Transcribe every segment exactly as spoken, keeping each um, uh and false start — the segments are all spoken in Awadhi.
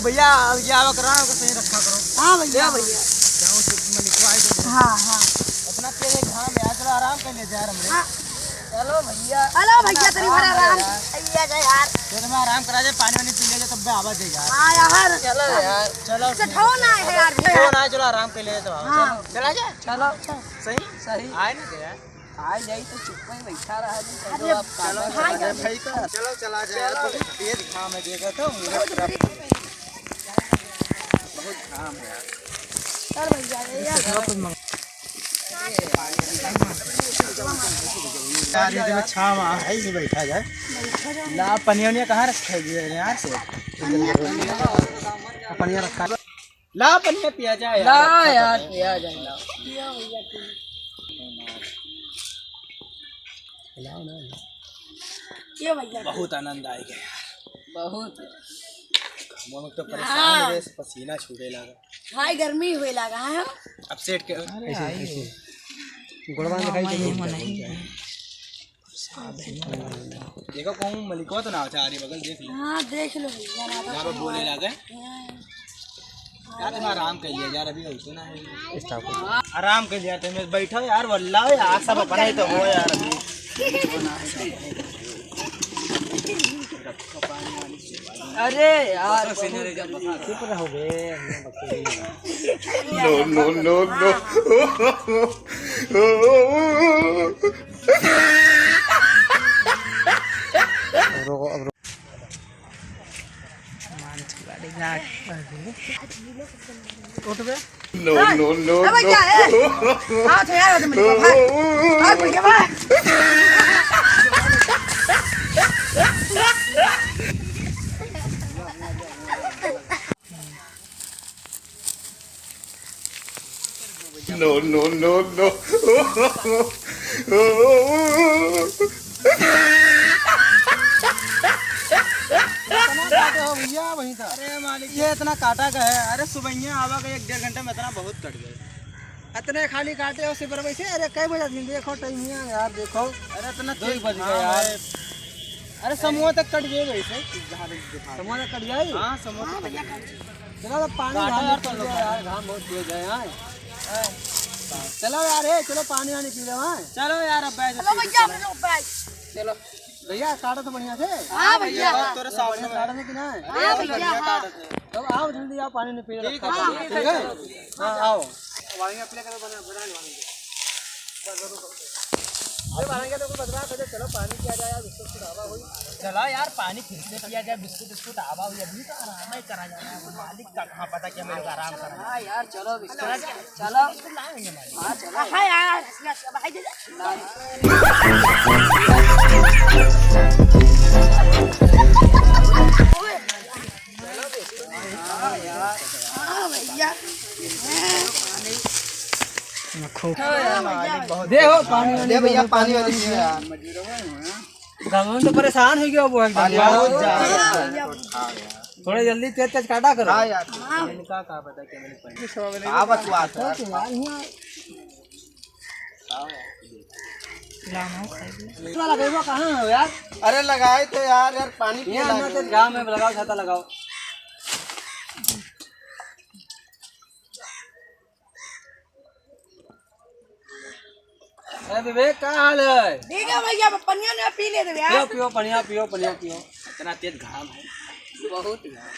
भैया, अब ये आवक रहा है, सही रखा करो। हाँ भैया। ले भैया। जाओ, जो मलिकवा है, जो हाँ, हाँ। अपना तेरे घाम यार, चलो आराम कर ले जा, हमरे। हाँ। चलो भैया। चलो भैया, तेरी भरा आराम। भैया जा यार। तो तुम्हें आराम करा जाए, पानी वानी पी ले जाए, तब भी आवाज दे यार। हाँ यार। चलो यार। चलो। अच्छा, ठो ना है यार। ठो ना है, चलो आराम कर ले तो आओ। हाँ। चलो। चला जाए। चलो। सही? सही। आए ना यार। आ जाई तो चुप्पे बैठा रहा जी, अरे, चलो आप चलो, काका चलो, चलो। भाई का, चलो, चला जाए, चलो। बहुत तेज घाम है, देखा तो, मुझे बहुत तेज। बहुत घाम है यार। चल भैया, ये यार, ये जो छाव है, यहीं बैठा जाए। बैठा जाए। ला, पनिया, वनिया कहाँ रखे हुए हैं यार से? पनिया रखा। ला, पनिया पिया जाए यार, ला अच्छा यार, पनिया। पिया जाए, ला। पिया भैया, पिया। पिया भैया। बहुत आनंद आएगा यार। बहुत। हम लोग तो परेशान हाँ। हो गए, पसीना छूटे लगा। हाय, गर्मी हुए लगा है। अब सेट के अरे ऐसे, आई ऐसे। है। गोड़वा दिखाई दे। देखो, कहूँ मलिकवा तो ना हो, चारी बगल देख लो। हाँ, देख लो भैया, ना तो यहाँ पे बोले लगे। हाँ। यार, तुम आराम कर लिया यार, अभी ऐसे ना है। स्टॉप। आराम कर लिया, तुम बैठो यार, वल्ला यार, सब अपना ही तो हो यार अभी। अरे यार, चुप रहो बे। No, no, no, no। रुको, अब रुको। उठ बे। No, no, no, ए, भैया, ए। आओ तो यार, आओ तो मेरे को, भाग। भाग, भैया, भाग। No, no, no, no। इतना काटे हो भैया, वहीं था। अरे मालिक, ये इतना काटा का है। अरे सुबहिया आवा का एक डेढ़ घंटा में इतना बहुत कट गया। इतने खाली काटे हो सिपर वैसे। अरे कै बजे दिन देखो टाइम यार, देखो। अरे इतना दो ही तेज बज गया घाम यार। है। अरे समूह तक कट गए वैसे। समूह तक कट जाए? हाँ, समूह तक कट गए। चलो, अब पानी काटा घाम यार, पी लो यार, घाम बहुत तेज है यहाँ। चलो यार, ए, चलो पानी वानी पी लो, हाँ। चलो यार, अब बैठ चलो भैया, हम लोग बैठ। चलो। भैया, काटा तो बढ़िया से। हाँ भैया। और तोरे सामने काटा थे कि ना? हाँ भैया, हाँ। तब आओ जल्दी, आओ, पानी नहीं पी रहे। ठीक है, हाँ, ठीक है। हाँ, आओ। अरे, बारह के तो कोई बदला कर दे, चलो पानी पिया जाए यार, बिस्कुट उस्कुट आवा होई। चला यार, पानी फिर से पिया जाए, बिस्कुट उस्कुट आवा होई, अभी तो आराम ही करा जा रहा है, मालिक का कहाँ पता कि हम लोग आराम करा। हाँ यार, चलो बिस्कुट, चलो। हाँ, चलो। हाँ यार, हंसना से भाई दे दे। हाँ भैया। खूब। दे हो पानी वानी दे भैया, दे, पानी पानी वाली वाली दे दे। यार। गाँव में तो परेशान हो गया वो एकदम। पानी बहुत ज्यादा। थोड़ा जल्दी तेज तेज काटा करो। हाँ यार। इनका का पता क्या मैंने पढ़ी। का बकवास है? तो यार, यहाँ इतना लगेगा कहाँ हो यार? अरे लगाए थे यार, यार पानी पिए यहाँ लागे। मत गाँव में लगाओ, छाता लगाओ। अरे विवेक, का हाल है? ठीक है भैया, पनिया ने पी ले रे यार। पियो, पियो, पनिया पियो, पनिया पियो। इतना तेज घाम है। बहुत यार।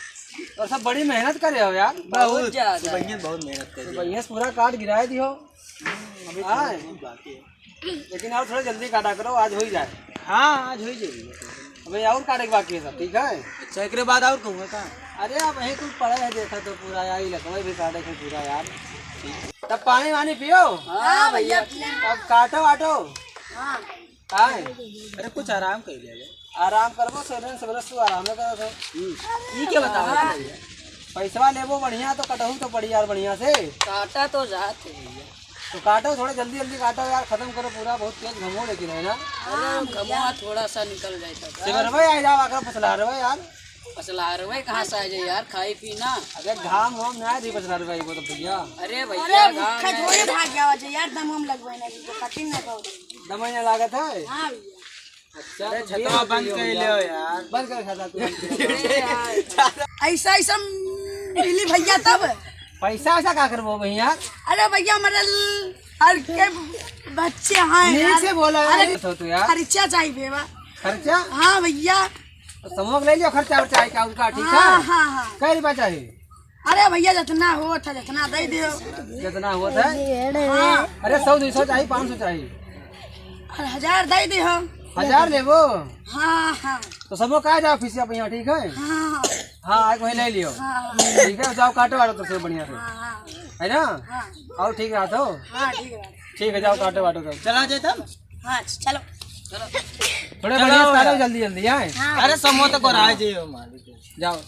और सब बड़ी मेहनत करे हो यार। बहुत बहुत। ज्यादा। सुबहिया बहुत मेहनत कर तो दिया। भैया पूरा काट गिराए दियो। हम्म, अभी हाँ। थोड़ा बहुत बाकी है। लेकिन और थोड़ा जल्दी काटा करो, आज हो ही जाए। हाँ, आज हो ही जाएगी। अबे और काटे के बाकी है सब, ठीक है? अच्छा, एकरे बाद और कहूँगा का? अरे अब यहीं कुछ पड़ा है, देखा तो पूरा यार, ये लकवा भी काटे के पूरा यार। तब पानी वानी पियो। हाँ भैया, पिए। अब काटो वाटो। हाँ। काहे? अरे कुछ आराम कर लिया जाए। आराम करबो, सवेरे सवेरे सु आराम करत हो। हम्म। ई के बताओ हाँ। भैया? पैसवा लेबो बढ़िया तो कटहू तो पड़ी यार बढ़िया से। काटा तो जात है भैया। तो काटो, थोड़ा जल्दी जल्दी काटो यार, खत्म करो पूरा, बहुत तेज घमो लेकिन है ना। अरे हाँ, घमवा भैया। थोड़ा सा निकल जाए तो। सिगरवा आ जाओ, आकर पसला रहे यार। पसला रहे कहाँ से आ जाए यार, खाई पी ना। अरे घाम वाम ना दी पसला रहे को तो भैया। अरे अरे भैया, घाम भूखे है। थोड़े भाग गया हो यार, दम हम लगवाए ना, तो कठिन ना पाओ। दम ही ना लागत है। हाँ भैया। अच्छा, अरे तो छतवा बंद कर ले यार। बंद कर खाता तू। अरे यार। ऐसा, ऐसा मिली भैया तब। पैसा वैसा का करबो भैया? अरे भैया, हमारे ल-, हर के बच्चे हैं नीक यार। से बोला यार, अरे, तो तू यार। खर्चा चाहिए बा। खर्चा? हाँ भैया। तो समूह ले लियो खर्चा वर्चा है का उनका, ठीक हाँ, है? हाँ, हाँ। कै रुपया चाहिए? अरे भैया, जितना होत है, जितना दे दियो। जितना होत है? हाँ। अरे, सौ, दो सौ चाहिए, पाँच सौ चाहिए? अरे, हजार दे दियो। हजार लेबो? हाँ, हाँ। तो सबो का जाओ फीसिया भैया, ठीक है? हाँ, हाँ। हाँ, एक वहीं ले लियो। हाँ, हाँ। ठीक है, जाओ काटो वाटो तो से बढ़िया से। हाँ, हाँ। है ना? हाँ। और ठीक रहा तो? हाँ, ठीक है। ठीक है, जाओ काटो वाटो तो। चला जाए तब? हाँ, चलो। थोड़ा चलो बढ़िया से काटो, यार। जल्दी, जल्दी, आए। हाँ। अरे, समोसा को राय जे हो मालिक। जाओ।